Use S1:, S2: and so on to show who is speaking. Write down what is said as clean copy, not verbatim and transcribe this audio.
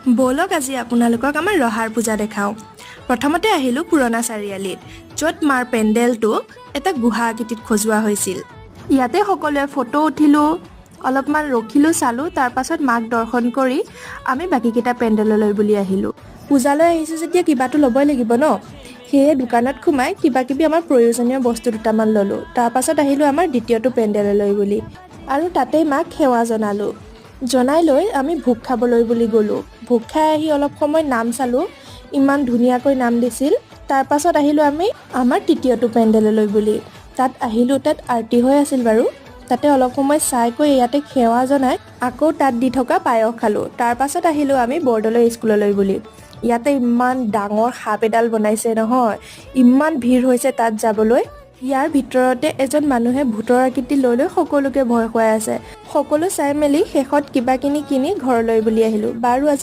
S1: ব'লক, আজি আপোনালোকক আমাৰ ৰহাৰ পূজা দেখাওঁ। প্ৰথমতে আহিলোঁ পুৰণা চাৰিআলিত, য'ত মাৰ পেণ্ডেলটো এটা গুহা আকৃতিত সজোৱা হৈছিল। ইয়াতে সকলোৱে ফটো উঠিলোঁ, অলপমান ৰখিলোঁ, চালোঁ। তাৰপাছত মাক দৰ্শন কৰি আমি বাকীকেইটা পেণ্ডেললৈ বুলি আহিলোঁ। পূজালৈ আহিছোঁ যেতিয়া কিবাটো ল'বই লাগিব ন? সেয়ে দোকানত সোমাই কিবা কিবি আমাৰ প্ৰয়োজনীয় বস্তু দুটামান ল'লোঁ। তাৰপাছত আহিলোঁ আমাৰ দ্বিতীয়টো পেণ্ডেললৈ বুলি আৰু তাতেই মাক সেৱা জনালোঁ। জনাই লৈ আমি ভোগ খাবলৈ বুলি গ'লোঁ। ভোগ খাই আহি অলপ সময় নাম চালোঁ। ইমান ধুনীয়াকৈ নাম দিছিল। তাৰপাছত আহিলোঁ আমি আমাৰ তৃতীয়টো পেণ্ডেললৈ বুলি। তাত আহিলোঁ, তাত আৰতি হৈ আছিল বাৰু। তাতে অলপ সময় চাই কৈ ইয়াতে সেৱা জনাই আকৌ তাত দি থকা পায়স খালোঁ। তাৰপাছত আহিলোঁ আমি বৰদলৈ স্কুললৈ বুলি। ইয়াতে ইমান ডাঙৰ সাপ এডাল বনাইছে নহয়, ইমান ভিৰ হৈছে তাত যাবলৈ। ইয়াৰ ভিতৰতে এজন মানুহে ভূতৰ আকৃতি লৈ লৈ সকলোকে ভয় খুৱাই আছে। সকলো চাই মেলি শেষত কিবা কিনি কিনি ঘৰলৈ বুলি আহিলোঁ। বাৰু, আজিলৈ।